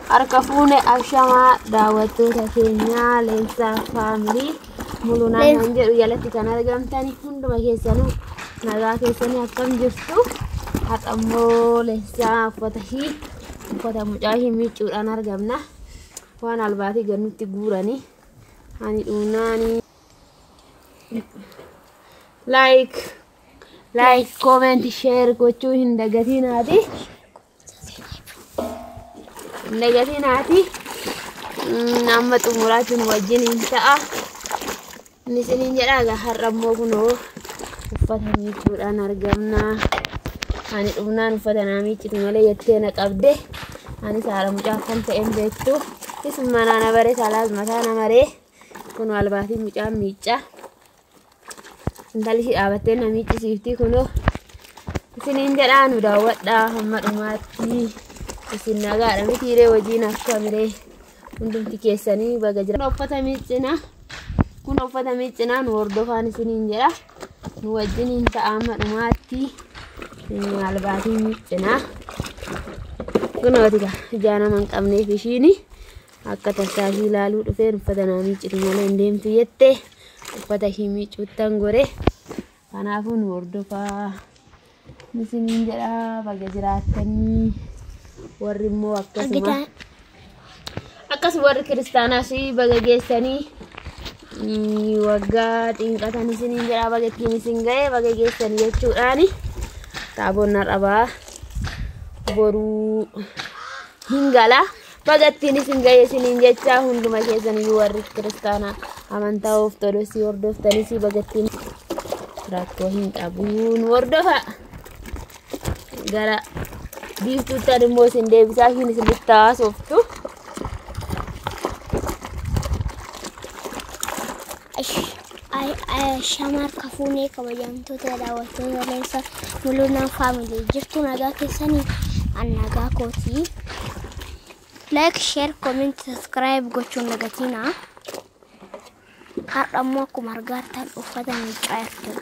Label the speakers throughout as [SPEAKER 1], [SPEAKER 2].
[SPEAKER 1] Harka fuune abshamaa daawwattoota keenyaa Leensaa Family Mulunaa kan jedhu jalatti kan argamtani hunduma keessanuu nagaa keessanii akkam jirtu. Har'a immoo Leensaa uffata ishii uffata mucaa ishii miicuudhaan argamna. Waan albaatii gannutti guuranii ani dhuunnaanii like comment share gochuu hin dagatinaati. Hin dagatinaati. Amma xumuraatiin wajjin hin ta'a. Inni isiniin jedhaa egaa har'a immoo kunoo uffata miicuudhaan argamna. Ani dhumnaan uffata naa miiccitu malee jettee na qabde. Anis haadha mucaa akkan ta'een beektu. Isuma naa na baree salaas mataa na maree. Kunoo albaatii mucaan miicca. Intalli ishii dhaabattee na miiccisiifti kunoo. Isiniin jedhaa nu daawwadhaa hamma dhumaatti. Isin nagaadha mitiiree hojiin akkamiree hundumti keessanii baga jira. Uffata miiccinaa. Kun uffata miiccinaa nu hordofaan isiniin jedha. Nu wajjiniin ta'a hamma dhumaatti. Albaatii miiccinaa. Kunooti gaa ijaa nama hin qabneef ishiini akka tasaa ishii ilaaluu dhufeen uffata naa miiccitu malee hin deemtu jette uffata ishii miicuuttan gore. Kanaafuu nu hordofaa isiniin jedha baga jiraattanii. Warri immoo akkasuma akkasuma warri kiristaanaas baga geessanii waggaa xinqatan isiniin jedha baga ittiin isin ga'e baga geessanii jechuudhaani. Taaboon har'a boruu hin gala. Baga ittiin isin ga'e isiniin jecha hunduma keessaniyyuu warri kiristaanaa amantaa ortodoksii hordoftanis baga ittiin rakkoo hin qabuun hordofa. Gara biiftuuttaan immoo isin deebisaa ishiin isinitti haasoftu.
[SPEAKER 2] Shamar kafuunee kabajamtoota daawwattoota Leensaa Mulunaa Family jirtu nagaa keessanii an nagaa kootii. Like, share, comment, subscribe gochuun dagatinaa. Har'a immoo akkuma argattan uffata miiccaa jirtu.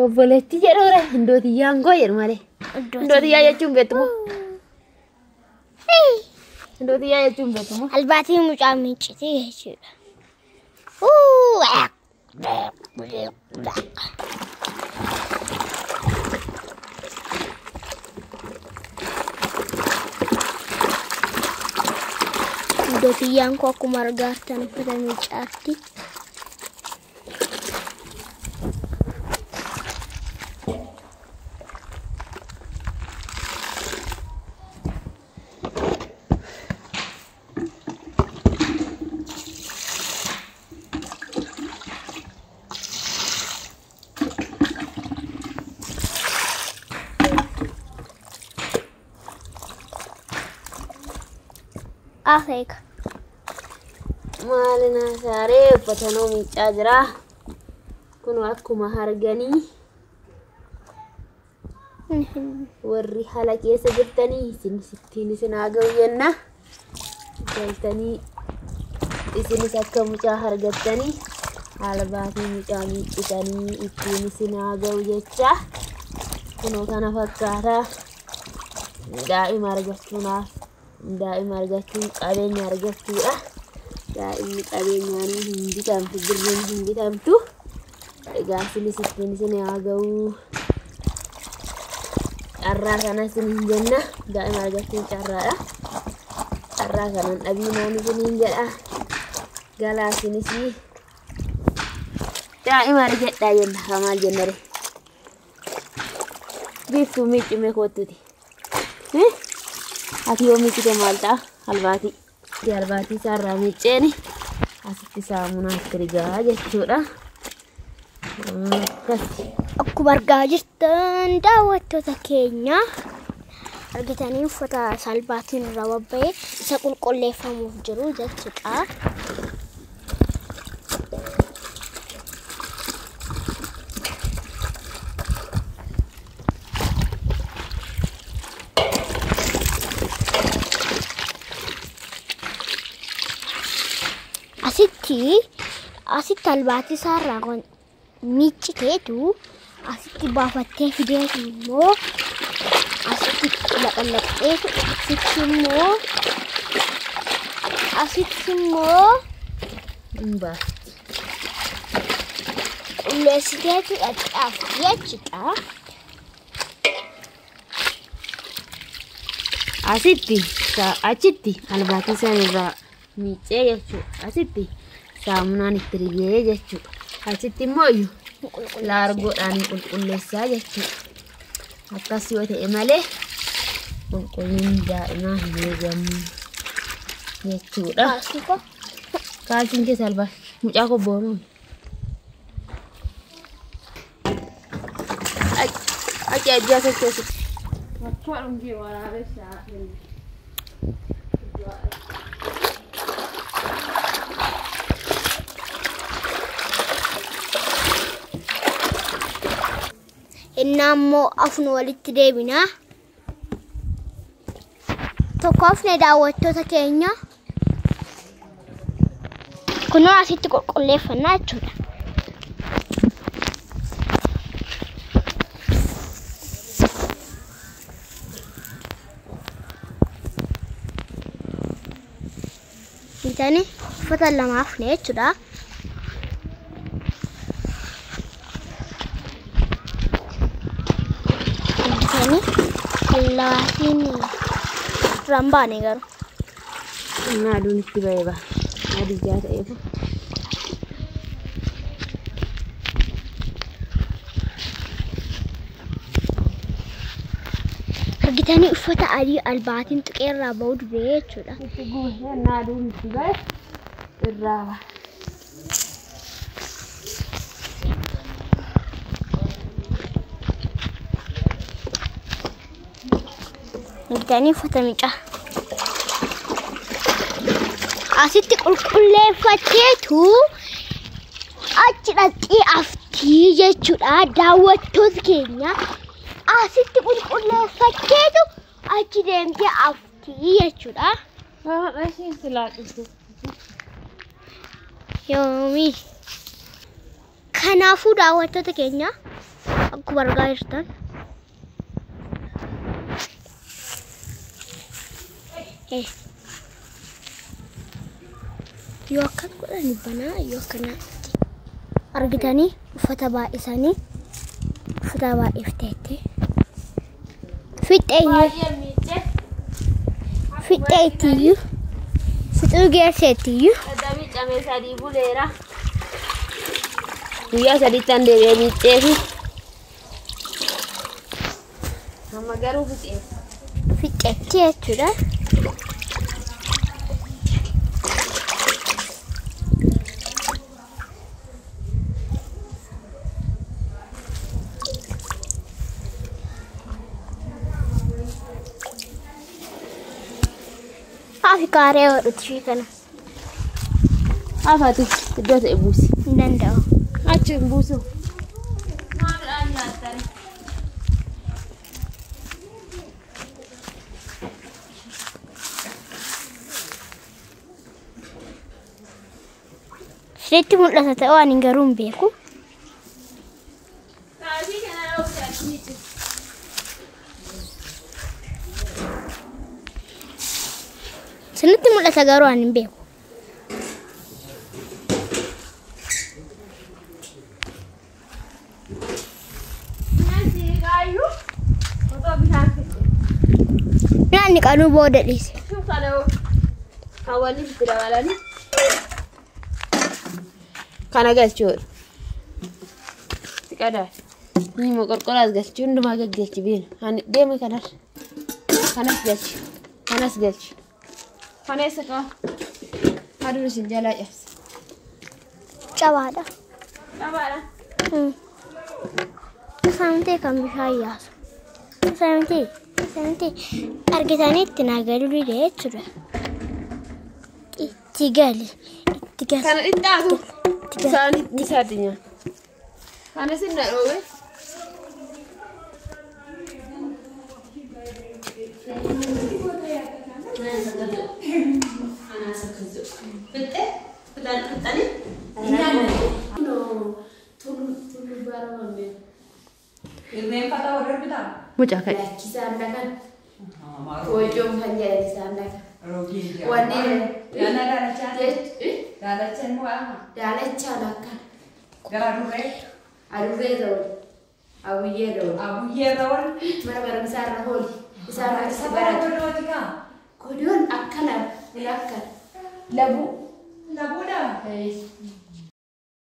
[SPEAKER 1] Obboleettii jedhuure indootiyyaan koo jedhu malee. Indootiyyaa jechuun beektu moo? Indootiyyaa jechuun beektu moo?
[SPEAKER 2] Albaatii mucaa miiccitee jechuudha. Indootiyyaan koo akkuma argattan uffata miiccaatti. Afrika.
[SPEAKER 1] Maali naasaaree uffata nuu miiccaa jira. Kun akkuma arganii warri haala keessa jirtanii isin sittiin isin haa ga'u jenna. Galtanii isinis akka mucaa argattanii albaatii mucaa miiccitanii ittiin isin haa ga'u jecha. Kunoo kana fakkaata. Daa'ima argachuunaaf daa'ima argachuun qabeenya argachuudha. Daa'imni qabeenyaan hin bitamtu, birriin hin bitamtu. Egaa isinis ittiin isin haa ga'u. Carraa kana isiniin jenna. Daa'ima argachuun carraadha. Carraa kanan dhabiinaan isiniin jedha. Galaa isinis daa'ima argadhaa jenna. Haa maal jenna ree? Biiftuu miiccimee kottuti. Ati yoo miiccite maal ta'a? Albaatii. Albaatii isaarraa miicceeni asitti saamunaa itti rigaa jechuudha. Akkasi.
[SPEAKER 2] Akkuma argaa jirtan daawwattoota keenya argitanii uffata salbaatiin irraa babba'ee isa qulqulleeffamuuf jiru jechuudha. Asitti albaatii isaarraa miicciteetu asitti baafattee fideetu immoo asitti Asitti laqalaqxeetu asitti immoo
[SPEAKER 1] Hin baafti.
[SPEAKER 2] Qulleessiteetu dhadhaaf jechuudha.
[SPEAKER 1] Asitti achitti albaatii sana irraa miicee jechuudha. Asitti saamunaan itti rigee jechuudha. Achitti immoo iyyuu laargoodhaan qulqulleessaa jechuudha. Akkas yoo ta'e malee qulqullinni daa'imaa hin eegamu jechuudha.
[SPEAKER 2] Kaalsii koo
[SPEAKER 1] Kaalsiin keessa albaa mucaa koo boonuun. Achi ajjaa sochoosu.
[SPEAKER 2] Innaa immoo afnu walitti deebinaa. Tokko afne daawwattoota keenya. Kunoo asitti qulqulleeffannaa jechuudha. Bitanii uffata lama afne jechuudha. Bitanii allaatiin duraan baane garuu.
[SPEAKER 1] Innaa aduun itti ba'ee ba'a. Adii jaa ta'eef.
[SPEAKER 2] Argitanii uffata adii albaatiin tuqeerraa ba'uu dubee jechuudha.
[SPEAKER 1] Itti guutee innaa aduun itti ba'e irraa ba'a.
[SPEAKER 2] Argitanii uffata miicaa. Asitti qulqulleeffatteetu achi dhaqxee aftii jechuudha daawwattoota keenya. Asitti qulqulleeffatteetu achi deemtee aftii jechuudha.
[SPEAKER 1] Isheen silaa dhufte.
[SPEAKER 2] Yoomii. Kanaafuu daawwattoota keenya akkuma argaa jirtan. Yoo akkas godhan banaa yoo akkanatti argitanii uffata baay'isanii uffata baay'ifteetti.
[SPEAKER 1] Baay'ee miicee.
[SPEAKER 2] Fixeetiyyuu fixuu geesseetiyyuu
[SPEAKER 1] Adda miicamee sadii buleera. Guyyaa sadiitti an deebi'ee miicceefi. Amma garuu fixee.
[SPEAKER 2] Fixeetti jechuudha. Afi kaaree hodhutu ishee kana
[SPEAKER 1] Afaati iddoo ta'e buusi.
[SPEAKER 2] hin danda'u.
[SPEAKER 1] Achi hin buusu. Maal nyaattan?
[SPEAKER 2] Sirriitti mul'ata ta'uu ani garuu hin beeku.
[SPEAKER 1] Kaasii kana dhoofte achi miicci.
[SPEAKER 2] Sirriitti mul'ata garuu ani hin beeku.
[SPEAKER 1] Bishaan siqaayyuu otoo bishaan fixe.
[SPEAKER 2] Nyaanni qanuu booda dhiise.
[SPEAKER 1] Kana hawwanni itti dabalanii kana galchuudha. Siqadaa. Ni qorqoraas galchi hundumaa gaggalchi beena. Ani deema kanas kanas galchi kanas galchi. Kana eessa qaba? Aduun isin jalaa cabsa.
[SPEAKER 2] Cabaadha.
[SPEAKER 1] Cabaadha.
[SPEAKER 2] Saamtee kan bishaan yaasu. Saamtee saamtee argitanii itti naa galuu dide jechuudha. Itti gali itti gali.
[SPEAKER 1] Kana dhixxaatu.
[SPEAKER 2] Itti gali.
[SPEAKER 1] Isaan isaatti nyaata. Kana sin na dhoowwe.
[SPEAKER 3] Mucaa ka'e.
[SPEAKER 1] Lakkisaan dhakan. Wayyoon kan jedhan isaan dhakan. Wanni daalachaan akkana. Adurree irra ooli. Abuyyee irra ooli. Mana barumsaa irra ooli. Isaan irratti baratu. Godoon akkana kun akkana. Labuu.